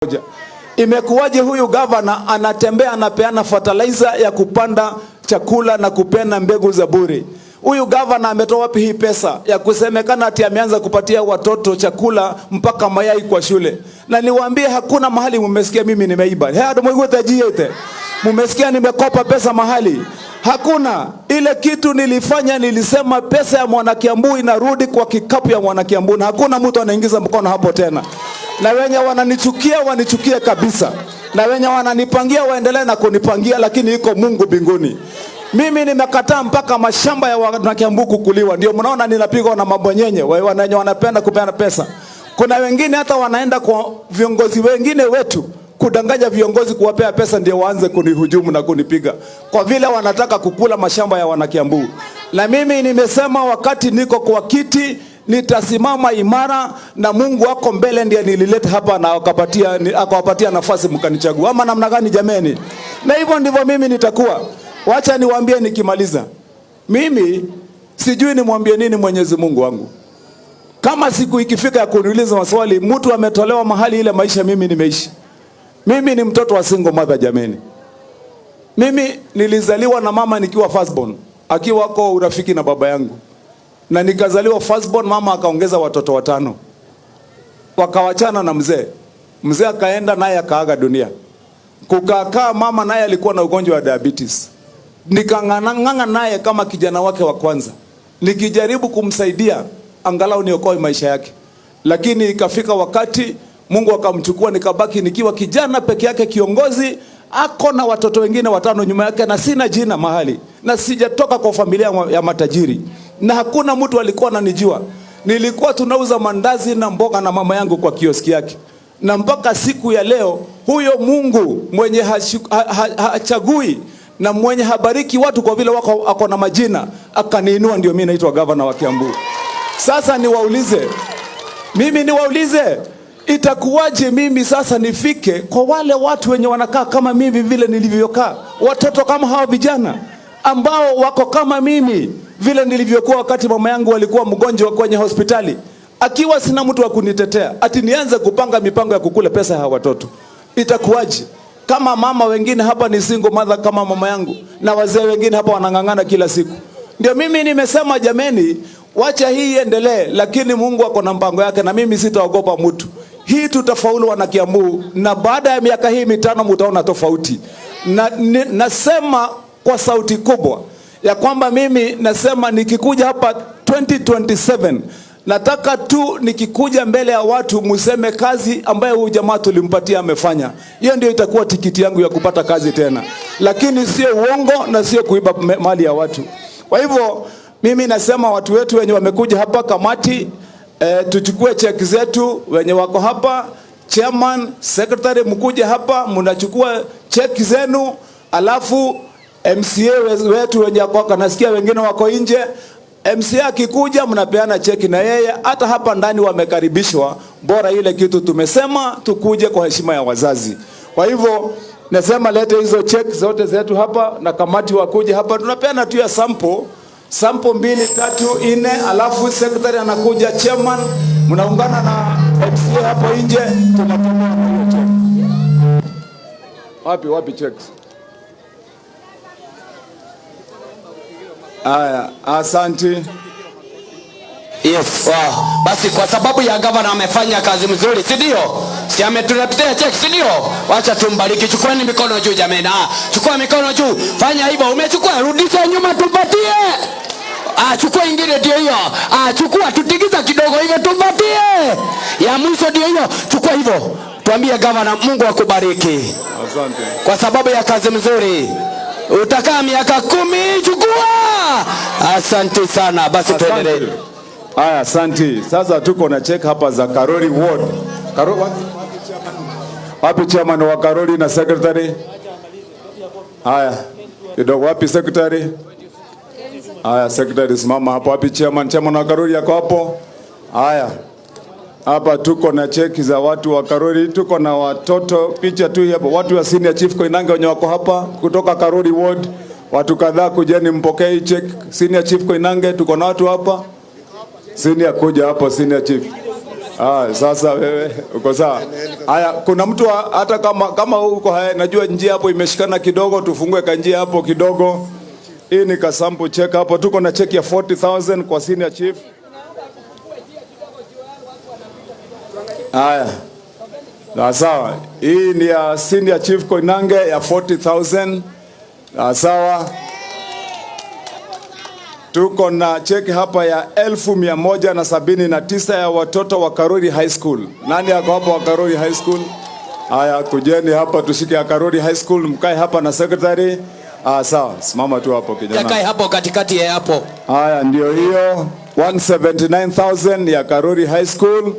Moja. Imekuwaje huyu gavana anatembea anapeana fertilizer ya kupanda chakula na kupeana mbegu za bure? Huyu gavana ametoa wapi hii pesa ya kusemekana ati ameanza kupatia watoto chakula mpaka mayai kwa shule? Na niwaambie, hakuna mahali mmesikia mimi nimeiba. Hea. Mumesikia nimekopa pesa mahali? Hakuna. Ile kitu nilifanya, nilisema pesa ya Mwanakiambu inarudi kwa kikapu ya Mwanakiambu na hakuna mtu anaingiza mkono hapo tena. Na wenye wananichukia wanichukie kabisa, na wenye wananipangia waendelee na kunipangia, lakini iko Mungu mbinguni. Mimi nimekataa mpaka mashamba ya Wanakiambu kukuliwa. Ndio mnaona ninapigwa na mabonyenye wenye wanapenda kupeana pesa. Kuna wengine hata wanaenda kwa viongozi wengine wetu kudanganya viongozi kuwapea pesa ndio waanze kunihujumu na kunipiga kwa vile wanataka kukula mashamba ya Wanakiambu. Na mimi nimesema wakati niko kwa kiti nitasimama imara na Mungu wako mbele, ndiye nilileta hapa na akawapatia nafasi mkanichagua, ama namna gani jameni? Na hivyo ndivyo mimi nitakuwa. Wacha niwaambie nikimaliza, mimi sijui nimwambie nini Mwenyezi Mungu wangu. Kama siku ikifika ya kuniuliza maswali, mtu ametolewa mahali ile maisha mimi nimeishi. Mimi ni mtoto wa single mother jameni. Mimi nilizaliwa na mama nikiwa firstborn, akiwa kwa urafiki na baba yangu, na nikazaliwa firstborn, mama akaongeza watoto watano, wakawachana na mzee. Mzee akaenda naye akaaga dunia. Kukakaa mama naye alikuwa na ugonjwa wa diabetes. Nikang'ang'ana naye kama kijana wake wa kwanza, nikijaribu kumsaidia angalau niokoe maisha yake, lakini ikafika wakati Mungu akamchukua, nikabaki nikiwa kijana peke yake, kiongozi ako na watoto wengine watano nyuma yake, na sina jina mahali, na sijatoka kwa familia ya matajiri, na hakuna mtu alikuwa ananijua. Nilikuwa tunauza mandazi na mboga na mama yangu kwa kioski yake, na mpaka siku ya leo huyo Mungu mwenye hachagui na mwenye habariki watu kwa vile wako ako na majina akaniinua, ndio mimi naitwa gavana wa Kiambu. Sasa niwaulize, mimi niwaulize, itakuwaje mimi sasa nifike kwa wale watu wenye wanakaa kama mimi vile nilivyokaa, watoto kama hawa vijana ambao wako kama mimi vile nilivyokuwa wakati mama yangu alikuwa mgonjwa kwenye hospitali, akiwa sina mtu wa kunitetea, ati nianze kupanga mipango ya kukula pesa ya hawa watoto, itakuwaje? Kama mama wengine hapa ni single mother kama mama yangu, na wazee wengine hapa wanang'ang'ana kila siku. Ndio mimi nimesema jameni, wacha hii iendelee, lakini Mungu ako na mpango yake, na mimi sitaogopa mtu. Hii tutafaulu wana Kiambu, na baada ya miaka hii 5 mutaona tofauti. Na nasema kwa sauti kubwa ya kwamba mimi nasema nikikuja hapa 2027 nataka tu nikikuja mbele ya watu museme kazi ambayo huyu jamaa tulimpatia amefanya. Hiyo ndio itakuwa tikiti yangu ya kupata kazi tena, lakini sio uongo na sio kuiba mali ya watu. Kwa hivyo mimi nasema watu wetu wenye wamekuja hapa kamati, tuchukue cheki zetu, wenye wako hapa, chairman, secretary, mkuje hapa mnachukua cheki zenu, alafu MCA wetu wenye wako, nasikia wengine wako nje, MCA akikuja mnapeana cheki na yeye. Hata hapa ndani wamekaribishwa, bora ile kitu tumesema tukuje kwa heshima ya wazazi. Kwa hivyo nasema lete hizo cheki zote zetu hapa na kamati wakuje hapa, tunapeana tu ya sample sample 2 3 4, alafu secretary anakuja, chairman, mnaungana na MCA hapo nje, tunatoa na hiyo check. Wapi wapi checks? Aya, asante. Yes. Wow. Basi kwa sababu ya gavana amefanya kazi mzuri, si ndio? Si ametuletea cheki, si ndio? Wacha tumbariki. Chukueni mikono juu jameni. Chukua mikono juu. Fanya hivyo. Umechukua, rudisha nyuma tumpatie. Chukua ingine ndio hiyo. Chukua tutigiza kidogo hivyo tumpatie. Ya mwisho ndio hiyo. Chukua hivyo. Tuambie gavana, Mungu akubariki. Asante. Kwa sababu ya kazi mzuri. Utakaa miaka 10, chukua. Asante sana. Basi tuendelee. Haya, asante. Sasa tuko na check hapa za Karori Ward. Wapi chairman wa Karori na secretary? Haya, kidogo wapi secretary? Haya, secretary simama hapo. Wapi chairman? Chairman wa Karori yako hapo? Haya. Hapa tuko na cheki za watu wa Karori, tuko na watoto, picha tu hapo, watu wa senior chief Koinange wenye wako hapa kutoka Karori Ward, watu kadhaa kujeni mpokee hii check. Senior chief Koinange, tuko na watu hapa. Senior kuja hapo, senior chief. Ah, sasa wewe uko sawa. Haya, kuna mtu hata kama uko haya, najua njia hapo imeshikana kidogo, tufungue kanjia hapo kidogo. Hii ni kasample check hapo, tuko na check ya 40,000 kwa senior chief. Haya. Sawa sawa. Hii ni ya senior chief Koinange ya 40,000. Sawa sawa. Tuko na cheki hapa ya 179,000 ya watoto wa Karori High School. Nani ako hapa wa Karori High School? Haya, kujeni hapa tushike ya Karori High School, mkae hapa na secretary. Ah, sawa, simama tu hapo kijana. Kae hapo katikati ya hapo. Haya, ndio hiyo 179,000 ya Karori High School,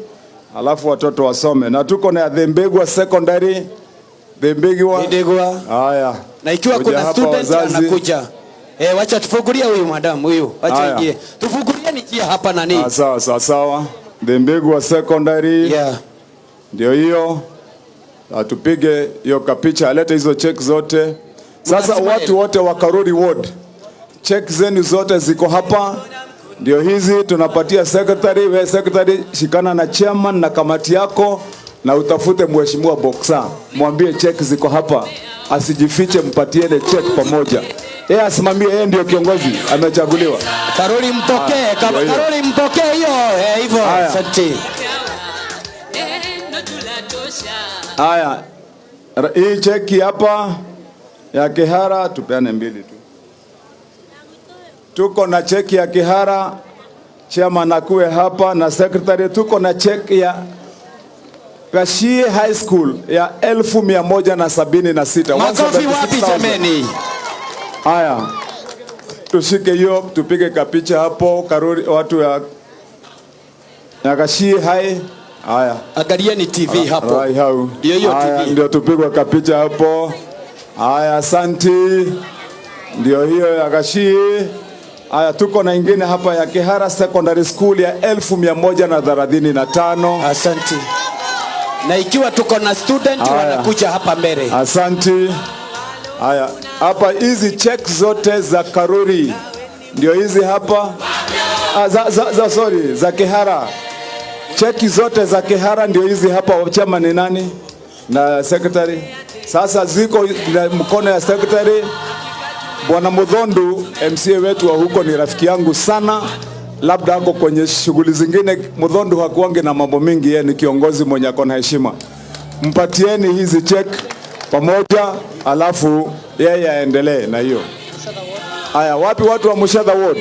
alafu watoto wasome. Na tuko na Thembegwa Secondary. Thembegwa. Thembegwa. Haya. Na ikiwa Kuja kuna hapa student wazazi. Anakuja. Eh, wacha tufungulie huyu madam huyu. Wacha Haya. ingie. Tufungulie ni njia hapa nani. Ah, sawa sawa sawa. Thembegwa Secondary. Ndio hiyo. Tupige hiyo kapicha, alete hizo check zote. Sasa Mnasema watu wote wa Karori Ward, check zenu zote ziko hapa. Ndio hizi tunapatia secretary. We secretary, shikana na chairman na kamati yako na utafute mheshimiwa Boxer, mwambie check ziko hapa, asijifiche, mpatie ile check pamoja. Yeye asimamie, yeye ndio kiongozi amechaguliwa. Karori mpokee, Ndio hiyo. Karori mpokee hiyo. Eh, hivyo. Haya. Asante. Haya, hii cheki hapa ya Kihara tupeane mbili tu. Tuko na cheki ya Kihara, chairman akuwe hapa na secretary. Tuko na cheki ya Gachie High School ya 176,000. Makofi wapi 176,000. jameni? Haya, tushike hiyo, tupige kapicha hapo Karori, watu ya Gachie High. Haya. Angalieni TV hapo. Rai hau. Ndio hiyo Haya, TV. ndio tupigwe kapicha hapo. Haya, asanti. Ndio hiyo ya Gachie. Haya, tuko na ingine hapa ya Kihara Secondary School ya 135,000. Asante. Na ikiwa tuko na student Haya. wanakuja hapa mbele. Asanti. Haya, hapa hizi check zote za Karori ndio hizi hapa. Ah, za sorry, za Kihara. Cheki zote za Kihara ndio hizi hapa. Chama ni nani na secretary? Sasa ziko na mkono ya secretary. Bwana Mudhondu MCA wetu wa huko ni rafiki yangu sana, labda ako kwenye shughuli zingine. Mudhondu hakuangi na mambo mingi, yeye ni kiongozi mwenye ako na heshima. Mpatieni hizi check pamoja, alafu yeye aendelee na hiyo. Haya, wapi watu wa Mushadha Ward?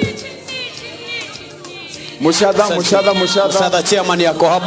Mushadha, Mushadha, Mushadha. Mushadha chairman yako hapo.